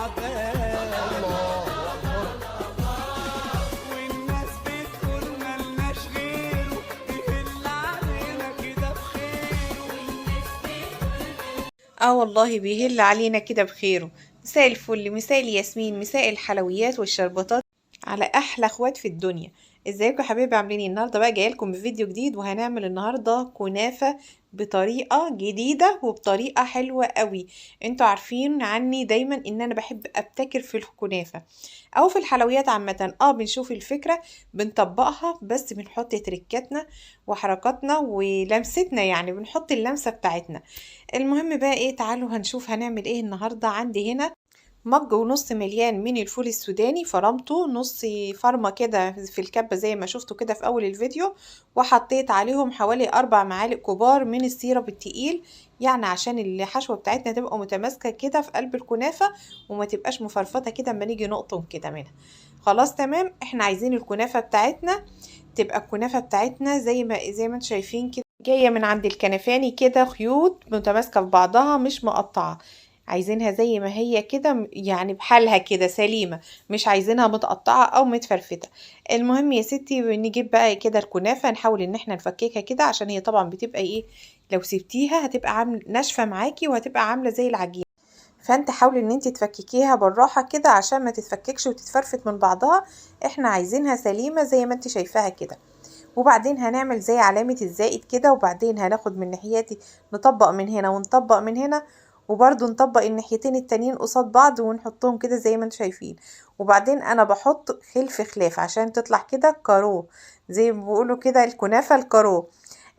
الحبايب. الله أكبر. والناس بتقول ملناش غيره، يهل علينا كده بخيره. اه والله بيهل علينا كده بخيره. مساء الفل، مساء الياسمين، مساء الحلويات والشربطات على احلى اخوات في الدنيا. ازيكم يا حبايبي؟ عاملين ايه؟ النهارده بقى جاية لكم بفيديو جديد، وهنعمل النهارده كنافه بطريقة جديدة وبطريقة حلوة قوي. انتوا عارفين عني دايما ان انا بحب ابتكر في الكنافه او في الحلويات عامة. بنشوف الفكرة بنطبقها، بس بنحط تريكاتنا وحركاتنا ولمستنا، يعني بنحط اللمسة بتاعتنا. المهم بقى ايه، تعالوا هنشوف هنعمل ايه النهارده. عندي هنا مج ونص مليان من الفول السوداني، فرمته نص فرمة كده في الكبة زي ما شفتوا كده في أول الفيديو، وحطيت عليهم حوالي 4 معالق كبار من السيرب التقيل، يعني عشان الحشوة بتاعتنا تبقى متماسكة كده في قلب الكنافة وما تبقاش مفرفطة كده اما نيجي نقطم كده منها. خلاص تمام، احنا عايزين الكنافة بتاعتنا تبقى الكنافة بتاعتنا زي ما انتم شايفين كده، جاية من عند الكنفاني كده، خيوط متماسكة في بعضها مش مقطعة. عايزينها زي ما هي كده، يعني بحالها كده سليمة، مش عايزينها متقطعة او متفرفتة. المهم يا ستي نجيب بقى كده الكنافة، نحاول ان احنا نفككها كده، عشان هي طبعا بتبقى ايه، لو سبتيها هتبقى ناشفة معاكي وهتبقى عاملة زي العجين. فانت حاولي ان انت تفككيها بالراحة كده عشان ما تتفككش وتتفرفت من بعضها. احنا عايزينها سليمة زي ما انت شايفاها كده. وبعدين هنعمل زي علامة الزائد كده، وبعدين هناخد من ناحيتي، نطبق من هنا ونطبق من هنا، وبرضو نطبق الناحيتين التانيين قصاد بعض ونحطهم كده زي ما انتم شايفين. وبعدين انا بحط خلف خلاف عشان تطلع كده كارو، زي ما بيقولوا كده الكنافة الكارو.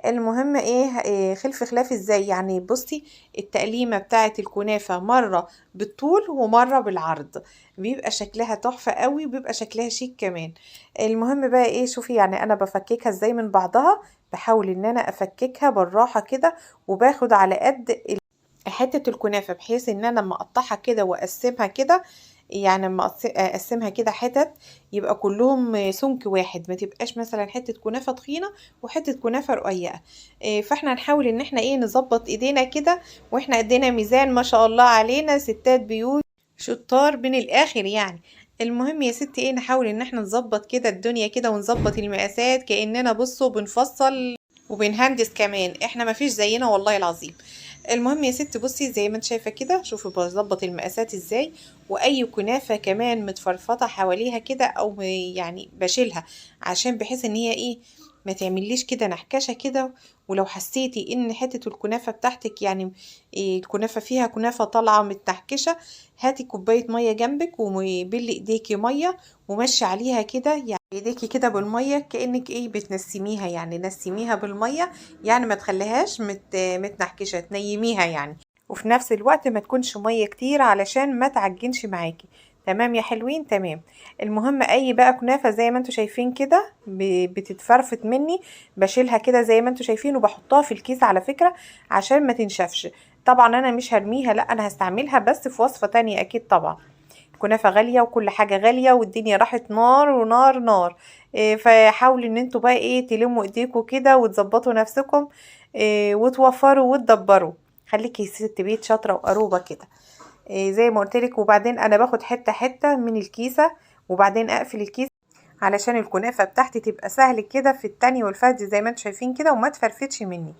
المهم ايه خلف خلاف ازاي يعني؟ بصي التقليمة بتاعت الكنافة مرة بالطول ومرة بالعرض، بيبقى شكلها تحفة قوي، وبيبقى شكلها شيك كمان. المهم بقى ايه، شوفي يعني انا بفككها ازاي من بعضها، بحاول ان انا افككها بالراحة كده، وباخد على قد حتة الكنافة، بحيث ان انا لما اقطعها كده واقسمها كده، يعني لما اقسمها كده حتت يبقى كلهم سمك واحد، ما تبقاش مثلا حتة كنافة تخينة وحتة كنافة رقيقة. فاحنا هنحاول ان احنا ايه نظبط ايدينا كده، واحنا ايدينا ميزان ما شاء الله علينا، ستات بيوت شطار من الاخر يعني. المهم يا ستي ايه، نحاول ان احنا نظبط كده الدنيا كده ونظبط المقاسات، كأننا بصوا بنفصل وبنهندس كمان، احنا ما فيش زينا والله العظيم. المهم يا ست بصي زي ما انت شايفه كده، شوفي بظبط المقاسات ازاي. واي كنافه كمان متفرفطه حواليها كده او يعني بشيلها، عشان بحيث ان هي ايه ما تعمليش كده نحكشه كده. ولو حسيتي ان حتة الكنافه بتاعتك يعني إيه الكنافه فيها كنافه طالعه متنحكشه، هاتي كوباية مية جنبك وبلي ايديكي مية ومشي عليها كده، يعني ايديكي كده بالمية كانك ايه بتنسميها، يعني نسميها بالمية، يعني ما تخليهاش متنحكشه، تنيميها يعني. وفي نفس الوقت ما تكونش مية كتير علشان ما تعجنش معاكي. تمام يا حلوين؟ تمام. المهم اي بقى كنافه زي ما انتوا شايفين كده بتتفرفت مني، بشيلها كده زي ما انتوا شايفين وبحطها في الكيس على فكرة عشان ما تنشفش. طبعا انا مش هرميها، لا انا هستعملها بس في وصفه تانية اكيد. طبعا الكنافه غالية وكل حاجة غالية والدنيا راحت نار ونار نار. فحاولوا ان انتوا بقى ايه تلموا ايديكوا كده وتظبطوا نفسكم، وتوفروا وتدبروا. خليكي ست بيت شاطرة وقروبه كده، زي ما قلت لك. وبعدين انا باخد حتة حتة من الكيسة، وبعدين اقفل الكيسة علشان الكنافه بتاعتي تبقى سهل كده في التاني والفرد زي ما انتوا شايفين كده، وما تفرفتش مني.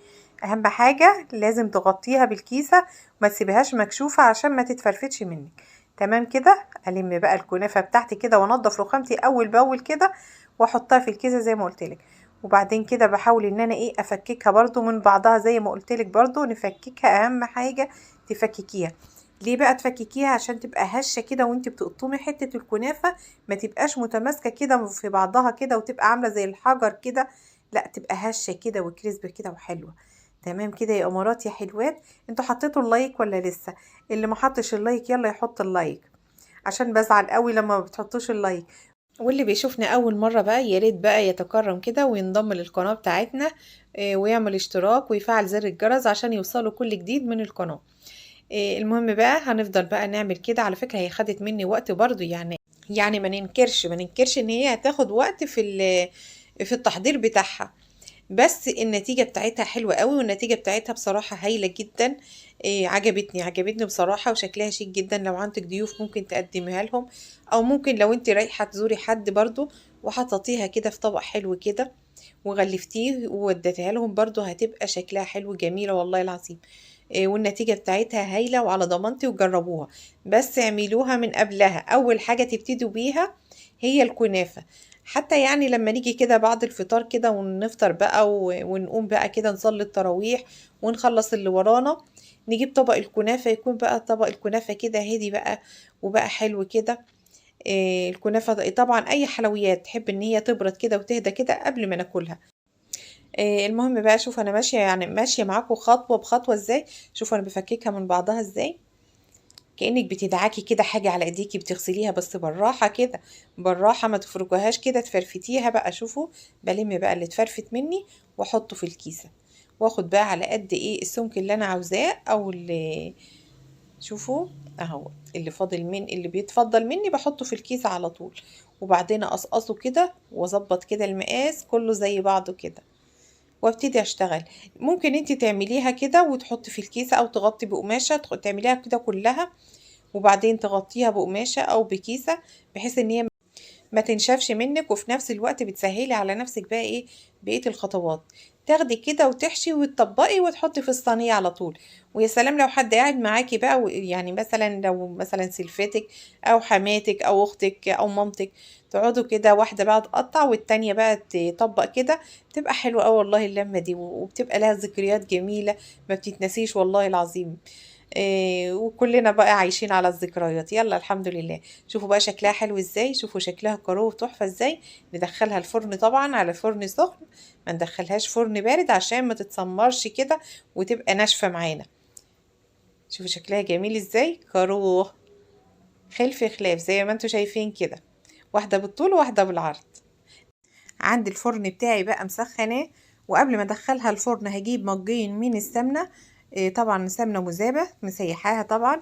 اهم حاجة لازم تغطيها بالكيسه، ما تسيبهاش مكشوفة عشان ما تتفرفتش منك. تمام كده. الم بقى الكنافه بتاعتي كده وانضف رخامتي اول باول كده، واحطها في الكيسة زي ما قلت لك. وبعدين كده بحاول ان انا ايه افككها برضو من بعضها زي ما قلت لك، برضو نفككها. اهم حاجة تفككيها. ليه بقى تفككيها؟ عشان تبقى هشه كده وانت بتقطمي حتة الكنافه، ما تبقاش متماسكة كده في بعضها كده وتبقى عامله زي الحجر كده، لا تبقى هشه كده و crispy كده وحلوه. تمام كده يا امارات يا حلوات. انتوا حطيتوا ال like ولا لسه؟ اللي ما حطش ال like يلا يحط ال like، عشان بزعل قوي لما ما بتحطوش ال like. واللي بيشوفنا اول مرة بقى يا ريت بقى يتكرم كده وينضم للقناة بتاعتنا، ويعمل اشتراك ويفعل زر الجرس عشان يوصله كل جديد من القناة. المهم بقى هنفضل بقى نعمل كده. على فكرة هي خدت مني وقت برضو، يعني ما ننكرش ان هي هتاخد وقت في التحضير بتاعها. بس النتيجة بتاعتها حلوة قوي، والنتيجة بتاعتها بصراحة هايلة جدا. عجبتني بصراحة، وشكلها شيك جدا. لو عندك ضيوف ممكن تقدميها لهم، او ممكن لو انت رايحة تزوري حد برضو وحطيتيها كده في طبق حلو كده وغلفتيه ووديتها لهم برضو، هتبقى شكلها حلو جميلة والله العظيم. والنتيجة بتاعتها هايلة وعلى ضمانتي، وجربوها. بس اعملوها من قبلها. اول حاجة تبتدوا بيها هي الكنافة، حتى يعني لما نيجي كده بعد الفطار كده ونفطر بقى ونقوم بقى كده نصلي التراويح ونخلص اللي ورانا، نجيب طبق الكنافة، يكون بقى طبق الكنافة كده هادي بقى وبقى حلو كده. الكنافة طبعا اي حلويات تحب ان هي تبرد كده وتهدى كده قبل ما ناكلها. المهم بقى شوف انا ماشية، يعني ماشية معاكم خطوة بخطوة ازاي. شوفوا انا بفككها من بعضها ازاي، كأنك بتدعكي كده حاجة على ايديكي بتغسليها، بس بالراحة كده، بالراحة ما تفركوهاش كده، تفرفتيها بقى. شوفوا بلم بقى اللي اتفرفت مني واحطه في الكيسة، واخد بقى على قد ايه السمك اللي انا عاوزاه، او اللي شوفوا اهو اللي فاضل من اللي بيتفضل مني بحطه في الكيسة على طول. وبعدين اقصقصه كده واظبط كده المقاس كله زي بعضه كده، وابتدي اشتغل. ممكن انت تعمليها كده وتحطي في الكيسة، او تغطي بقماشة، تعمليها كده كلها وبعدين تغطيها بقماشة او بكيسة، بحيث ان هي ما تنشفش منك، وفي نفس الوقت بتسهلي على نفسك بقى ايه بقية الخطوات. تاخدي كده وتحشي وتطبقي وتحطي في الصينية على طول. ويا سلام لو حد قاعد معاكي بقى، يعني مثلا لو مثلا سلفتك او حماتك او اختك او مامتك، تقعدوا كده واحدة بقى تقطع والتانية بقى تطبق كده، بتبقى حلوة قوي والله اللمة دي، وبتبقى لها ذكريات جميلة ما بتتنسيش والله العظيم. وكلنا بقى عايشين على الذكريات. يلا الحمد لله. شوفوا بقى شكلها حلو ازاي، شوفوا شكلها كروه تحفة ازاي. ندخلها الفرن طبعا على فرن سخن، ما ندخلهاش فرن بارد عشان ما تتسمرش كده وتبقى ناشفة معانا. شوفوا شكلها جميل ازاي، كروه خلف خلاف زي ما انتوا شايفين كده، واحدة بالطول وواحدة بالعرض. عند الفرن بتاعي بقى مسخناه، وقبل ما ادخلها الفرن هجيب مجين من السمنة، طبعا سمنة مذابة مسيحاها طبعا،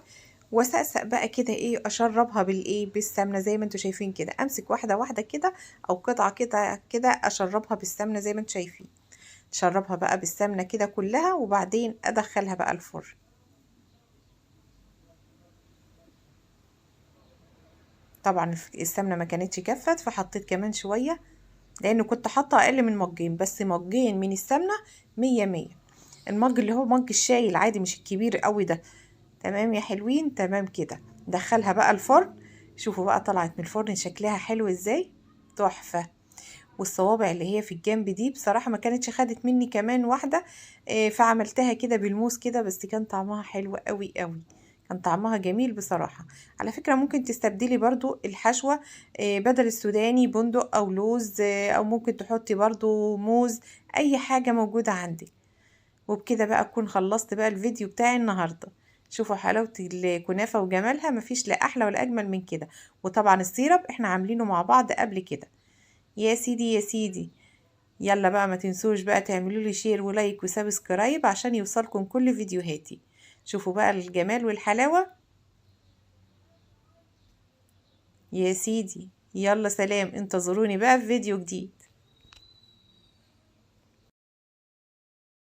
واسقسق بقى كده ايه، اشربها بالايه بالسمنة زي ما انتوا شايفين كده. امسك واحدة واحدة كده او قطعة كده كده، اشربها بالسمنة زي ما انتوا شايفين، اشربها بقى بالسمنة كده كلها، وبعدين ادخلها بقى الفرن. طبعا السمنة ما كانتش كفت، فحطيت كمان شوية لانه كنت حاطة اقل من مجين، بس مجين من السمنة 100 100. المج اللي هو مج الشاي العادي مش الكبير قوي ده. تمام يا حلوين، تمام كده. دخلها بقى الفرن. شوفوا بقى طلعت من الفرن شكلها حلو ازاي، تحفة. والصوابع اللي هي في الجنب دي بصراحة ما كانتش خدت مني كمان واحدة، فعملتها كده بالموس كده، بس كان طعمها حلو قوي قوي، كان طعمها جميل بصراحة. على فكرة ممكن تستبدلي برضو الحشوة، بدل السوداني بندق او لوز، او ممكن تحطي برضو موز، اي حاجة موجودة عندك. وبكده بقى اكون خلصت بقى الفيديو بتاعي النهاردة. شوفوا حلاوة الكنافة وجمالها، مفيش لا احلى ولا اجمل من كده. وطبعا السيرب احنا عاملينه مع بعض قبل كده. يا سيدي يا سيدي، يلا بقى ما تنسوش بقى تعملوا لي share و like و subscribe عشان يوصلكم كل فيديوهاتي. شوفوا بقى الجمال والحلاوة يا سيدي. يلا سلام، انتظروني بقى في فيديو جديد.